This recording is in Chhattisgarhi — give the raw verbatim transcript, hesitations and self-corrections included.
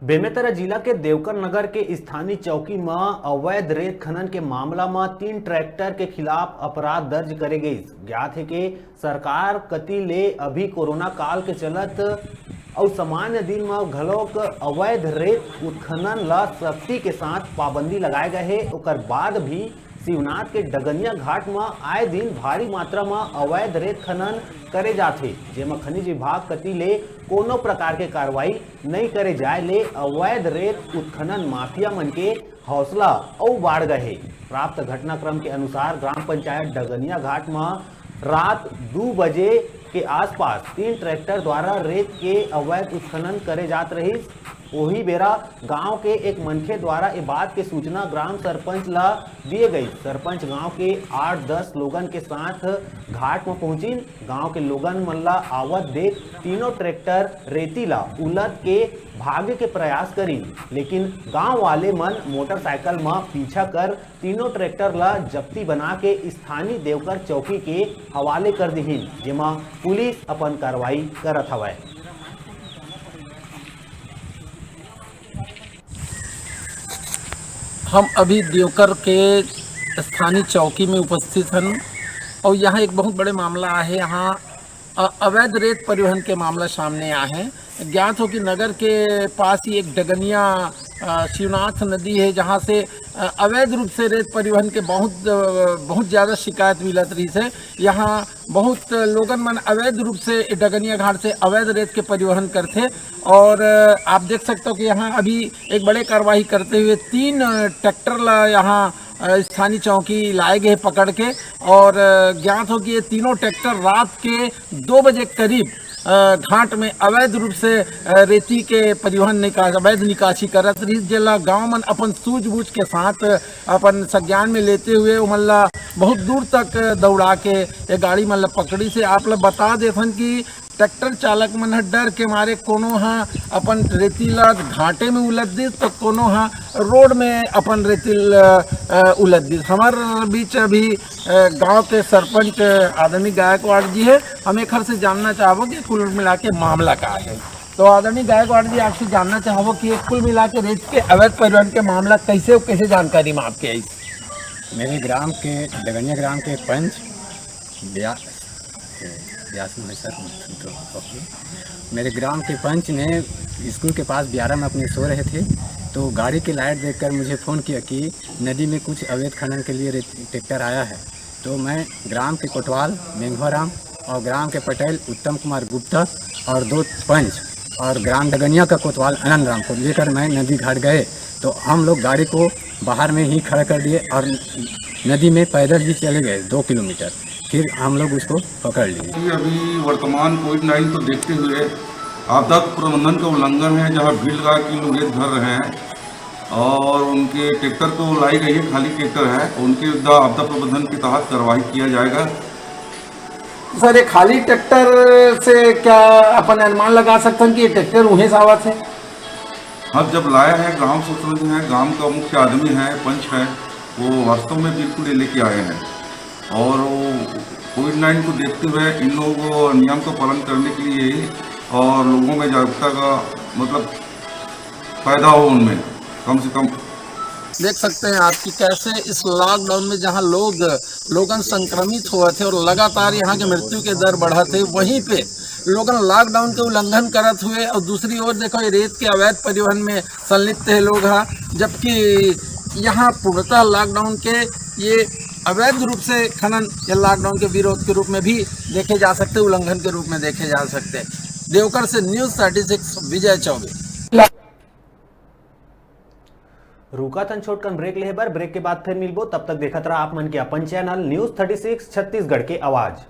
बेमेतरा जिला के देवकर नगर के स्थानीय चौकी म अवैध रेत खनन के मामला म तीन ट्रैक्टर के खिलाफ अपराध दर्ज करे गइस। ज्ञात हे के सरकार कति ले अभी कोरोना काल के चलत अउ सामान्य दिन म घलोक अवैध रेत उत्खनन ल सख्ती के साथ पाबंदी लगाए गए हे। ओकर बाद भी शिवनाथ के डगनिया घाट म आए दिन भारी मात्रा म अवैध रेत खनन करे जाथे, जेमा खनिज विभाग कति ले कोनो प्रकार के कार्रवाई नइ करे जाए ले अवैध रेत उत्खनन माफिया मन के हौसला अउ बाढ़ गए हे। प्राप्त घटनाक्रम के अनुसार ग्राम पंचायत डगनिया घाट म रात दू बजे के आसपास तीन ट्रैक्टर द्वारा रेत के अवैध उत्खनन करे जात रहिस। ओही बेरा गांव के एक मनखे द्वारा ए बात के सूचना ग्राम सरपंच ला दिए गई। सरपंच गांव के आठ दस लोगन के साथ घाट म पहुंचिन। गांव के लोगन मन ला आवत देख तीनों ट्रैक्टर रेती ला उलद के भागे के प्रयास करिन, लेकिन गांव वाले मन मोटरसाइकिल म पीछा कर तीनों ट्रैक्टर ला जब्ती बना के स्थानीय देवकर चौकी के हवाले कर दिहिन, जेमा पुलिस अपन कार्रवाई करत हवय। हम अभी देवकर के स्थानीय चौकी में उपस्थित हन और यहाँ एक बहुत बड़े मामला आहे। यहाँ अ- अवैध रेत परिवहन के मामला सामने आए हैं। ज्ञात हो कि नगर के पास ही एक डगनिया अ, शिवनाथ नदी है, जहाँ से अ, अवैध रूप से रेत परिवहन के बहुत अ, बहुत ज़्यादा शिकायत मिलत रही है। यहाँ बहुत लोगन मन अवैध रूप से डगनिया घाट से अवैध रेत के परिवहन करथे और अ, आप देख सकते हो कि यहाँ अभी एक बड़े कार्रवाई करते हुए तीन अ, ट्रैक्टर ला यहाँ अ, स्थानीय चौकी लाए गए पकड़ के और अ, ज्ञात हो कि ये तीनों ट्रैक्टर रात के दो बजे करीब अ, घाट में अवैध रूप से अ, रेती के परिवहन निकास अवैध निकासी करत रहिस, जेला गांव मन अपन सूझबूझ के साथ अपन संज्ञान में लेते हुए ओमन ला बहुत दूर तक दौड़ा के ये गाड़ी मन ला पकड़ी से आप ला बता देथन कि ट्रैक्टर चालक मन ह डर के मारे कोनो ह अपन रेती ला घाटे में उलद दिस तो कोनो ह रोड में अपन रेती ला अ, उलद दिस। हमार बीच अभी अ, गांव के सरपंच आदरणीय गायकवाड़ जी है। हम एक से जानना चाहबो कि कुल मिला के मामला का है। तो आदरणीय गायकवाड़ जी, आपसे जानना चाहबो कि ये कुल मिला के रेत के अवैध परिवहन के मामला कैसे कैसे जानकारी में आपके आई? मेरे ग्राम के डगनिया ग्राम के पंच ब्या- ब्यास में सर, मेरे ग्राम के पंच ने स्कूल के पास ब्यारा में अपने सो रहे थे, तो गाड़ी की लाइट देखकर मुझे फ़ोन किया कि नदी में कुछ अवैध खनन के लिए रे- ट्रैक्टर आया है। तो मैं ग्राम के कोटवाल मेघवाराम और ग्राम के पटेल उत्तम कुमार गुप्ता और दो पंच और ग्राम डगनिया का कोतवाल आनंद राम को लेकर मैं नदी घाट गए, तो हम लोग गाड़ी को बाहर में ही खड़ा कर दिए और नदी में पैदल ही चले गए दो किलोमीटर। फिर हम लोग उसको पकड़ लिए। ये अभी वर्तमान कोविड नाइन को देखते हुए आपदा प्रबंधन का उल्लंघन है, जहाँ भीड़ लगा के लोग रेत भर रहे हैं और उनके ट्रैक्टर को लाई गई है, खाली ट्रैक्टर है, उनके विरुद्ध आपदा प्रबंधन के तहत कार्रवाई किया जाएगा। सर, ये खाली ट्रैक्टर से क्या अपन अनुमान लगा सकते हैं कि ये ट्रैक्टर उहें से आवत है? हाँ, जब लाया है, ग्राम सरपंच है, ग्राम का मुख्य आदमी है, पंच है, वो वास्तव में बिल्कुल ये लेके आए हैं और वो कोविड नाइन को देखते हुए इन लोगों को नियम का पालन करने के लिए ही और लोगों में जागरूकता का मतलब पैदा हो उनमें कम से कम। देख सकते हैं आप कि कैसे इस लॉकडाउन में जहां लोग लोगन संक्रमित हुए थे और लगातार यहाँ के मृत्यु के दर बढ़ा थे, वहीं पे लोगन लॉकडाउन के उल्लंघन करत हुए और दूसरी ओर देखो, ये रेत के अवैध परिवहन में संलिप्त है लोग, हाँ, जबकि यहाँ पूर्णतः लॉकडाउन के ये अवैध रूप से खनन या लॉकडाउन के विरोध के रूप में भी देखे जा सकते, उल्लंघन के रूप में देखे जा सकते। देवकर से news thirty six, Vijay Choubey. रुकाथन छोटकन ब्रेक लेहे बर। ब्रेक के बाद फिर मिलबो, तब तक देखत रहा आप मन के अपन channel news thirty six Chhattisgarh के आवाज।